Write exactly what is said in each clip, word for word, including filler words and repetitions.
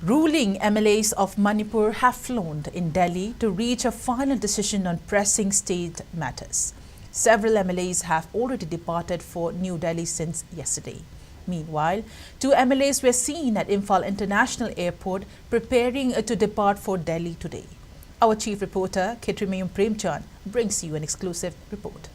Ruling M L As of Manipur have flown in Delhi to reach a final decision on pressing state matters. Several M L As have already departed for New Delhi since yesterday. Meanwhile, two M L As were seen at Imphal International Airport preparing to depart for Delhi today. Our chief reporter, Khetrimayum Premchand, brings you an exclusive report.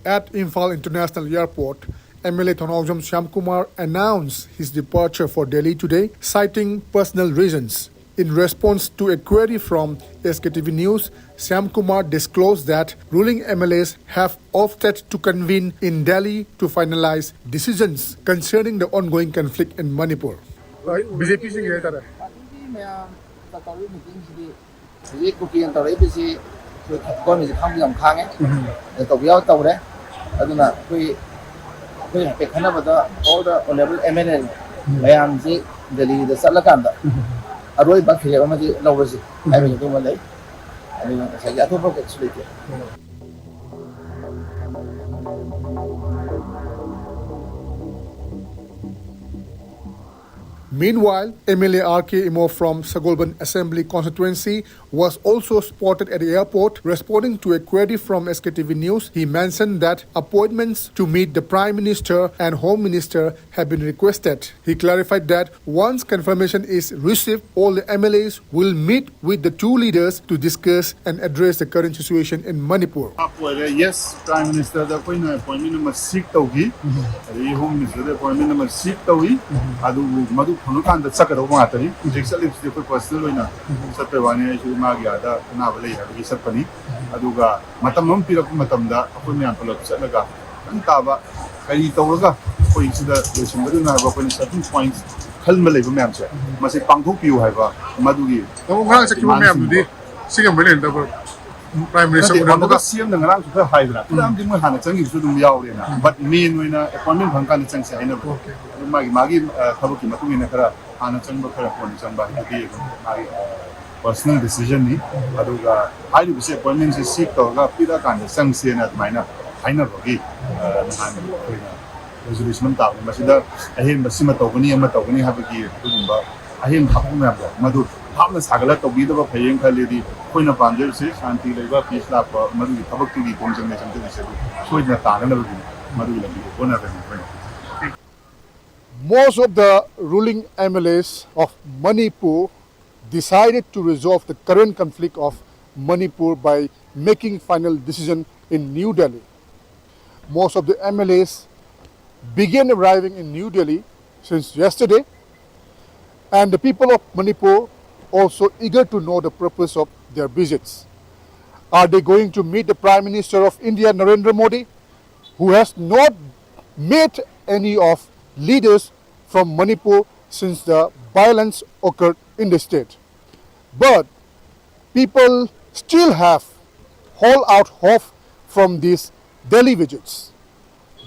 At Imphal International Airport, M L A Thounaojam Shyamkumar announced his departure for Delhi today, citing personal reasons. In response to a query from S K T V News, Shyamkumar disclosed that ruling M L As have opted to convene in Delhi to finalize decisions concerning the ongoing conflict in Manipur. B J ꯄꯤꯁꯤꯡꯒꯤ ꯍꯥꯏꯇꯥꯔꯦ꯫ ꯄꯥꯔꯇꯤꯒꯤ ꯃꯌꯥꯝ ꯇꯧꯔꯤꯕ ꯃꯤꯇꯤꯡꯁꯤꯗꯤ ꯍꯧꯖꯤꯛ ꯀꯨꯀꯤꯅ ꯇꯧꯔꯛꯏꯕꯁꯤ ꯑꯩꯈꯣꯏ ꯈꯠꯀꯣꯟꯕꯁꯤ ꯈꯪꯕ ꯌꯥꯝ ꯈꯥꯡꯉꯦ꯫ ꯎꯝ꯫ ꯑꯗ ꯇꯧꯕ ꯌꯥꯕ ꯇꯧꯔꯦ꯫ ꯑꯗꯨꯅ ꯑꯩꯈꯣꯏ, ꯑꯩꯈꯣꯏ ꯍꯥꯏꯐꯦꯠ ꯈꯟꯅꯕꯗ all the honorable M N A ꯎꯝ꯫ ꯃꯌꯥꯝꯁꯤ ꯗꯦꯜꯂꯤꯗ ꯆꯠꯂꯀꯥꯟꯗ ꯎꯝ꯫ ꯑꯔꯣꯏꯕ ꯐꯤꯔꯦꯞ ꯑꯃꯗꯤ ꯂꯧꯔꯁꯤ ꯎꯝ꯫ ꯍꯥꯏꯕꯒꯤ ꯑꯗꯨꯃ ꯂꯩ꯫ ꯑꯗꯨꯅ ꯉꯁꯥꯏꯒꯤ ꯑꯇꯣꯞꯄ ꯀꯩꯁꯨ ꯂꯩꯇꯦ꯫ Meanwhile, M L A R K Imo from Sagolband Assembly Constituency was also spotted at the airport. Responding to a query from S K T V News, he mentioned that appointments to meet the Prime Minister and Home Minister have been requested. He clarified that once confirmation is received, all the M L As will meet with the two leaders to discuss and address the current situation in Manipur. ꯍꯥꯞꯄ ꯑꯣꯏꯔꯦ꯫ Yes, Prime Ministerꯗ ꯑꯩꯈꯣꯏꯅ appointment ꯑꯃ seek ꯇꯧꯈꯤ, ꯑꯗꯒꯤ Home Ministerꯗ appointment ꯑꯃ seek ꯇꯧꯏ꯫ ꯑꯗꯨꯕꯨ ꯃꯗꯨ ꯐꯪꯉꯀꯥꯟꯗ ꯆꯠꯀꯗꯧꯕ ꯉꯥꯛꯇꯅꯤ꯫ ꯍꯧꯖꯤꯛ ꯆꯠꯂꯤꯕꯁꯤꯗꯤ ꯑꯩꯈꯣꯏ personal ꯑꯣꯏꯅ ꯆꯠꯄꯩ ꯋꯥꯅꯤ꯫ ꯑꯩꯁꯨ ꯏꯃꯥꯒꯤ ꯑꯥꯗ ꯑꯅꯥꯕ ꯂꯩ ꯍꯥꯏꯕꯒꯤ ꯆꯠꯄꯅꯤ꯫ ꯑꯗꯨꯒ ꯃꯇꯝ ꯑꯃ ꯄꯤꯔꯛꯄ ꯃꯇꯝꯗ ꯑꯩꯈꯣꯏ ꯃꯌꯥꯝ ꯄꯨꯂꯞ ꯆꯠꯂꯒ ꯈꯤꯇꯪ ꯇꯥꯕ ꯀꯔꯤ ꯇꯧꯔꯒ ꯑꯩꯈꯣꯏ ꯁꯤꯗ ꯂꯣꯏꯁꯤꯟꯒꯗꯣꯏꯅꯣ ꯍꯥꯏꯕ ꯑꯩꯈꯣꯏꯅ certain points ꯈꯟꯕ ꯂꯩꯕ ꯃꯌꯥꯝꯁꯦ, ꯃꯁꯤ ꯄꯥꯡꯊꯣꯛꯄꯤꯌꯨ ꯍꯥꯏꯕ ꯃꯗꯨꯒꯤ ꯇꯥꯃꯣ, ꯉꯔꯥꯡ ꯆꯠꯈꯤꯕ demandꯁꯤꯡꯗꯣ꯫ ꯃꯌꯥꯝꯗꯨꯗꯤ ꯁꯤꯒ ꯃꯔꯤ ꯂꯩꯅꯗꯕ꯭ꯔꯣ? Prime Minister ꯅꯠꯇꯦ, ꯎꯅꯕꯗ? ꯑꯃꯨꯛꯀ C Mꯅ ꯉꯔꯥꯡꯁꯨ ꯈꯔ ꯍꯥꯏꯗꯅ, ꯎꯝ꯫ ꯈꯔ ꯑꯃꯗꯤ ꯃꯣꯏ ꯍꯥꯟꯅ ꯆꯪꯈꯤꯕꯁꯨ ꯑꯗꯨꯝ ꯌꯥꯎꯔꯦꯅ꯫ ꯎꯝ꯫ But main ꯑꯣꯏꯅ appointment ꯐꯪꯀꯥꯟꯗ ꯆꯪꯁꯦ ꯍꯥꯏꯅꯕ꯫ Okay꯫ ꯑꯗꯨ ꯃꯥꯒꯤ, ꯃꯥꯒꯤ, ꯑ, ꯊꯕꯛꯀꯤ ꯃꯇꯨꯡ ꯏꯟꯅ ꯈꯔ ꯍꯥꯟꯅ ꯆꯪꯕ, ꯈꯔ ꯀꯣꯟꯅ ꯆꯪꯕ ꯍꯥꯏꯕꯗꯨꯗꯤ ꯑꯗꯨꯝ ꯃꯥꯒꯤ, ꯑ, personal decisionꯅꯤ꯫ ꯎꯝ꯫ ꯑꯗꯨꯒ ꯍꯥꯏꯔꯤꯕꯁꯦ appointmentꯁꯦ seek ꯇꯧꯔꯒ ꯄꯤꯔꯛꯑꯀꯥꯟꯗ ꯆꯪꯁꯦꯅ ꯑꯗꯨꯃꯥꯏꯅ ꯍꯥꯏꯅꯕꯒꯤ ꯅꯍꯥꯟ ꯑꯩꯈꯣꯏꯅ ꯔꯤꯖꯣꯂꯨꯁꯟ ꯑꯃ ꯇꯥꯕꯅꯤ꯫ ꯃꯁꯤꯗ ꯑꯍꯦꯟꯕ ꯁꯤꯃ ꯇꯧꯒꯅꯤ, ꯑꯃ ꯇꯧꯒꯅꯤ ꯍꯥꯏꯕꯒꯤ ꯑꯗꯨꯒꯨꯝꯕ ꯑꯍꯦꯟꯕ ꯍꯥꯞꯄ ꯃꯌꯥꯝꯗꯣ ꯃꯗꯨ ꯚꯥꯞꯅ ꯁꯥꯒꯠꯂ ꯇꯧꯕꯤꯗꯕ ꯐꯩꯌꯦꯅ ꯈꯜꯂꯤ꯫ ꯑꯩꯈꯣꯏꯅ ꯄꯥꯝꯖꯔꯤꯁꯤ ꯁꯥꯟꯇꯤ ꯂꯩꯕ, ꯄꯤꯁ ꯂꯥꯛꯄ, ꯃꯗꯨꯒꯤ ꯊꯕꯛꯇꯨꯒꯤ ꯈꯣꯡꯖꯪ ꯂꯩꯁꯪ ꯆꯠꯂꯤꯁꯦ ꯑꯗꯨ ꯁꯣꯏꯗꯅ ꯇꯥꯅꯅꯕꯒꯤꯅꯤ꯫ ꯃꯗꯨꯒꯤ ꯂꯝꯕꯤꯗ ꯍꯣꯠꯅꯒꯅꯤ ꯑꯩꯈꯣꯏꯅ꯫ Most of the ruling M L As of Manipur decided to resolve the current conflict of Manipur by making final decision in New Delhi. Most of the M L As began arriving in New Delhi since yesterday, and the people of Manipur also eager to know the purpose of their visits. Are they going to meet the Prime Minister of India, Narendra Modi, who has not met any of leaders from Manipur since the violence occurred in the state? But people still have hold out hope from these Delhi visits.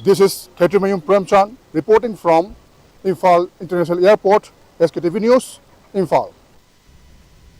This is Khetrimayung Premchand reporting from Imphal International Airport, S K T V News, Imphal.